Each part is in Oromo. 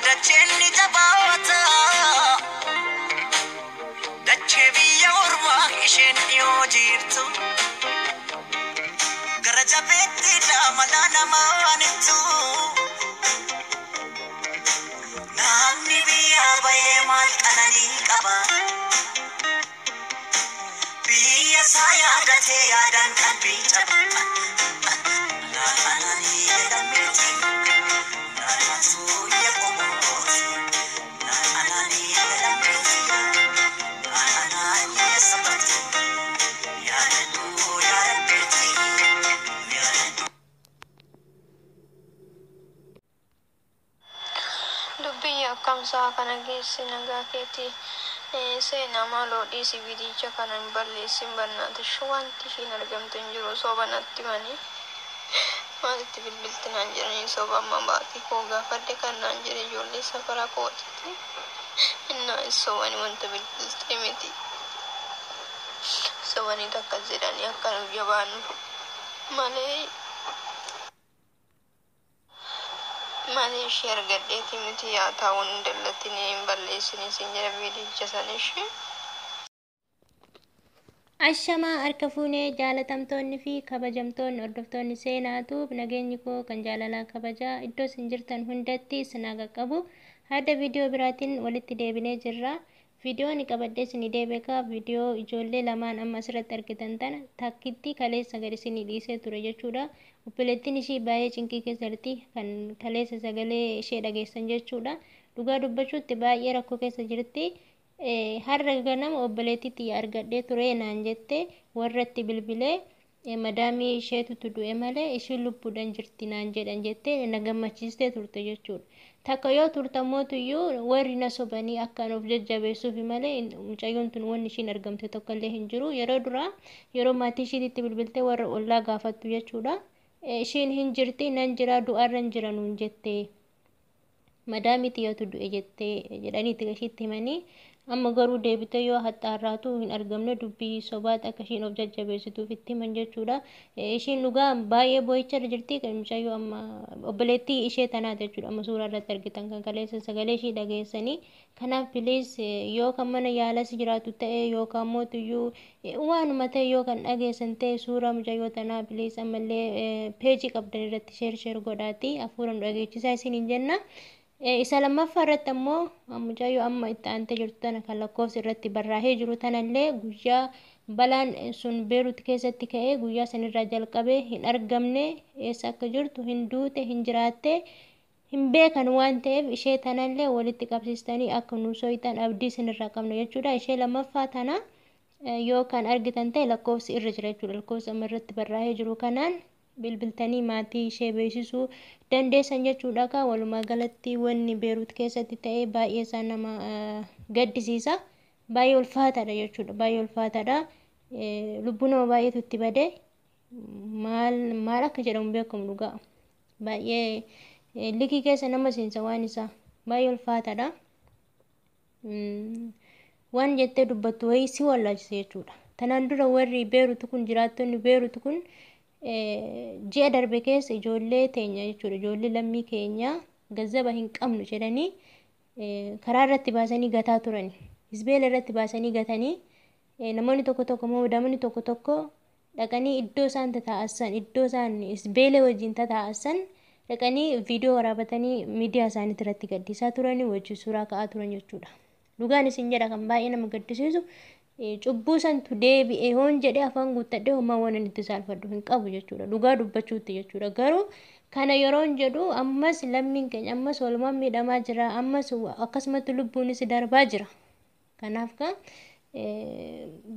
Dacheen ni jabaata. Dachee biyya ormaa isheen dhiyoo jirtu. Gara jabeetti mala namaanittu. Namni biyya bahee maal qananii qaba? Biyya isaa yaadatee yaadaan qalbii caba. Naananii jedhameeti. Naannoo ya qomooti. Naananii jedhameeti. Naananii sabati. Yaadadhu yaadadheeti. Yaadadhu. Dubbii akkamsaa kana geessi nagaa keetii seenaa maaloo dhiisi viidicha kana hin balleessin barnaatish wanti ishiin argamtu hin jiru soba natti manii maalitti bilbilti naan jedhanii soba amma baatii koo gaafadhe kan naan jedhe ijoollee safara kootitti innaa sobani wanta bilbiltee miti sobanii takka jedhanii akka nu jabaannu malee malee ishee argadheeti miti yaa taa'uun hin dallatini hin balleessini siin jedha viidicha san ishee. Ashamaa harka fuunee jaalatamtoonni fi kabajamtoonni hordoftoonni seenaatuuf nageenyi koo kan jaalalaa kabajaa iddoo isin jirtan hundatti isin haa qaqqabu. Hadda viidiyoo biraatiin walitti deebinee jirra. Viidiyoon qabadhee isinii deebi'e viidiyoo ijoollee lamaan amma asirratti argitan tana takkitti kaleessa gad isinii dhiisee ture jechuudha. Obboleettiin ishii baay'ee cinqii keessa jirti kan kaleessa sagalee ishee dhageessan jechuudha. Dhugaa dubbachuutti baay'ee rakkoo keessa jirti. Har'a ganama obboleettiitti argadhee ture naan jette warratti bilbilee madaamii isheetutu du'e malee ishiin lubbuudhaan jirti naan jedhan jettee na gammachiistee turte jechuudha. Takka yoo turtamootuyyuu warri na sobanii akka of jajjabeessuuf malee mucayyoon tun wanni ishiin argamte tokkollee hin jiru. Yeroo duraa yeroo maatii ishiitti bilbiltee warra ollaa gaafattu jechuudha. Ishiin hin jirti nan jira du'aarra hin jira nuun jettee madaamii xiyyatu du'e jettee jedhaniitti ishiitti himanii amma garuu deebitee yoo haxxaarraatu hin argamne dubbii sobaati akka ishiin of jajjabeessituuf itti himan jechuudha. Ishiin dhugaa baay'ee boo'icharra jirti kan mucayyoo amma obboleettii ishee tanaati jechuudha amma suuraa irratti argitan kan kaleessa sagalee ishii dhageessanii. Kanaaf please yoo kan mana yaalas jiraatu ta'e yookaan mootuyyuu waanuma ta'e yoo kan dhageessan ta'e suuraa mucayyoo tanaa please ammallee peejii qabdan irratti share share godhaati hafuura nu dhageessisaa isiniin jenna. Isa lammaffaa irratti ammoo mucayyoo amma itti aantee jirtu tana kan lakkoofsi irratti barraa'ee jiru tanallee guyyaa balaan sun Beerut keessatti ka'ee guyyaa sanirraa jalqabee hin argamne eessa akka jirtu hin duute hin jiraatte hin beekan waan ta'eef ishee tanallee walitti qabsiistanii akka nu soyitan abdii isinirraa qabna jechuudha. Ishee lammaffaa tana yoo kan argitan ta'e lakkoofsi irra jira jechuudha. Lakkoofsa amma irratti barraa'ee jiru kanaan bilbiltanii maatii ishee beeksisuu dandeessan jechuudha. Ka walumaa galatti wanni Beerut keessatti ta'e baay'ee isaa nama gaddisiisa. Baay'ee ulfaataadha jechuudha. Baay'ee ulfaataadha. Lubbuu nama baay'eetu itti bade. Maal maal akka jedhamu beekamu dhugaa. Baay'ee likii keessa nama seensa waan isaa. Baay'ee ulfaataadha. Waan jettee dubbattu wayii si wallaalchisa jechuudha. Tanaan dura warri Beerut kun jiraattonni Beerut kun ji'a darbe keessa ijoollee teenya jechuudha. Ijoollee lammii keenya gazzaba hin qabnu jedhanii karaa irratti baasanii gataa turani. Hizbeela irratti baasanii gatanii namoonni tokko tokko immoo namoonni tokko tokko dhaqanii iddoo isaan tataa'assan iddoo isaan hizbeela wajjin tataa'assan dhaqanii viidiyoo waraabatanii miidiyaa isaanii irratti gadhiisaa turanii wajjin suuraa ka'aa turan jechuudha. Dhugaan isin jedha kan baay'ee nama gaddisiisu cubbuu santu deebi'e hoon jedhee afaan guuttadhee homaa waan inni itti saalfadhu hin qabu jechuudha. Dhugaa dubbachuutti jechuudha. Garuu kana yeroon jedhu ammas lammiin keenya ammas walumaan miidhamaa jira ammas akkasumatti lubbuunis darbaa jira. Kanaaf kan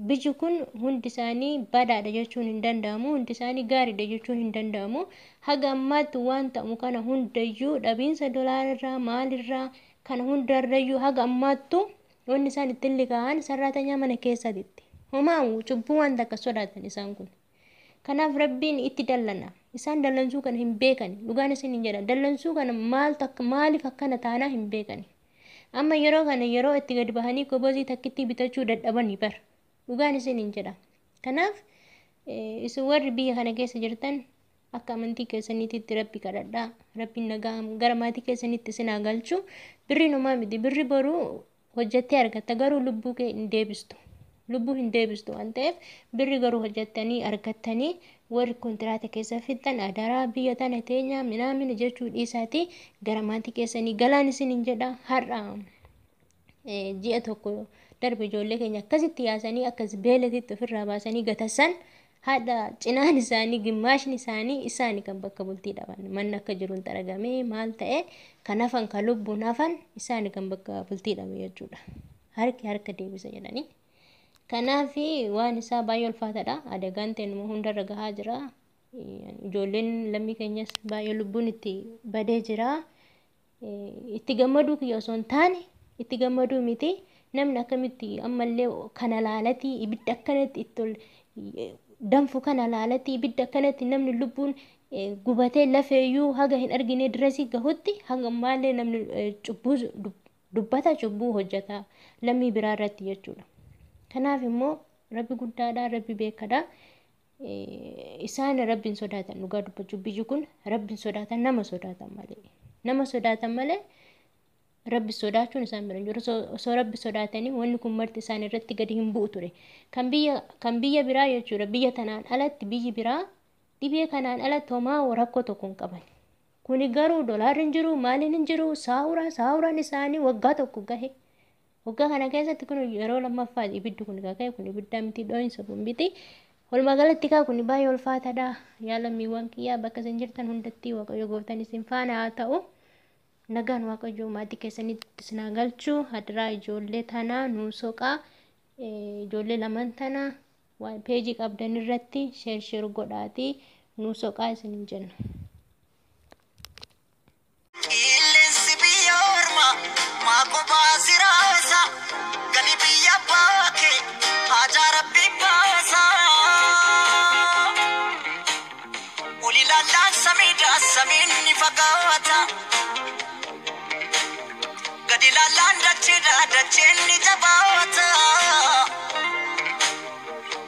biyyi kun hundi isaanii badaadha jechuun hin danda'amu. Hundi isaanii gaariidha jechuun hin danda'amu. Haga ammaatti waan ta'u kana hundayyuu dhabiinsa dolaararraa maalirraa kana hundarrayyuu haga ammaattu wanni isaan ittiin liqaa'an sarraatanyaa mana keessaatitti. Homaamu cubbuu waan takka sodaatan isaan kun. Kanaaf rabbiin itti dallana. Isaan dallansuu kana hin beekan. Dhugaan isin hin jedha. Dallansuu kana maaliif akkana taanaa hin beekan. Amma yeroo kana yeroo itti gadi bahanii kobozii takkitti bitachuu dadhabanii bara. Dhugaan isin hin jedha. Kanaaf isin warri biyya kana keessa jirtan Akka amantii keessaniitti rabbi kadhadhaa. Rabbiin nagaa gara maatii keessaniitti isin haa galchu. Birriin homaa miti. Birri boruu hojjettee argatta garuu lubbuu kee hin deebistu. Lubbuu hin deebistu waan ta'eef birri garuu hojjettanii argattanii warri kontiraata keessa fixxan adaraa biyya tana teenya minaamina jechuu dhiisaatii gara maatii keessanii galaan isin hin jedha. Har'a ji'a tokko darbe ijoollee keenya akkasitti yaasanii akkas beelatitti ofirraa baasanii gatassan haadha cinaan isaanii gimmaashni isaanii isaani kan bakka bultii dhaban manni akka jiruun xaragamee maal ta'e kan hafan kan lubbuun hafan isaani kan bakka bultii dhabe jechuudha. Harki harka deebisa jedhanii. Kanaaf waan isaa baay'ee ulfaataadha. Adagaan teenuma hundarra gahaa jira. Ijoolleen lammii keenyas baay'ee lubbuun itti badee jira. Itti gammaduu kiyya osoo hin taane itti gammaduu miti. Namni akkamitti ammallee kana laalatii ibidda akkanatti itti ol danfu kana laalatii ibidda akkanatti namni lubbuun gubatee lafeeyyuu haga hin argine dirasii gahutti haga ammaallee namni cubbuu dubbata cubbuu hojjeta lammii biraa irratti jechuudha. Kanaaf immoo rabbi guddaadha, rabbi beekadha. Isaan rabbiin sodaatan dhugaa dubbachuu biyyi kun rabbiin sodaatan nama sodaatan malee. Nama sodaatan malee rabbi sodaachuun isaan bira hin jiru. Osoo rabbi sodaatanii wanni kun marti isaan irratti gadi hin bu'u ture. Kan biyya biraa jechuudha. Biyya tanaan alatti biyyi biraa dhibee kanaan alatti homaa rakkoo tokko hin qaban. Kuni garuu dolaarri hin jiru, maaliin hin jiru, saawuraan isaanii waggaa tokko gahe. Waggaa kana keessatti kun yeroo lammaffaa ibiddi kun ka'e kun ibidda miti dhoohinsa kun miti. Walumaa galatti kaa kun baay'ee ulfaataadha. Yaa lammiiwwan kiyyaa bakka isin jirtan hundatti Waaqayyo gooftaan isin faana haa ta'u. Nagaan Waaqayyo maatii keessanitti isin haa galchu. Hadiraa ijoollee tanaa nuu soqaa. Ijoollee lamaan tana peejii qabdan irratti sheer sheer godhaatii nuu soqaa isin hin jenna. Qilleensi biyya ormaa maa kophaa siraasa gali biyya baakee haajaa rabbi baasa. Ol ilaallaan samiidha samiin ni fagaata. Gadi ilaallaan dacheedha dacheen ni jabaata.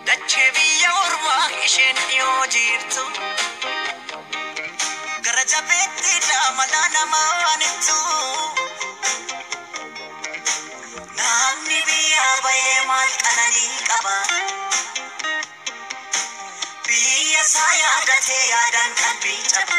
Dachee biyya ormaa isheen dhiyoo jirtu. Gara jabeettiidha mala namaanittu. Namni biyya bahee maal qananii qaba? Biyya isaa yaadatee yaadaan qalbii caba.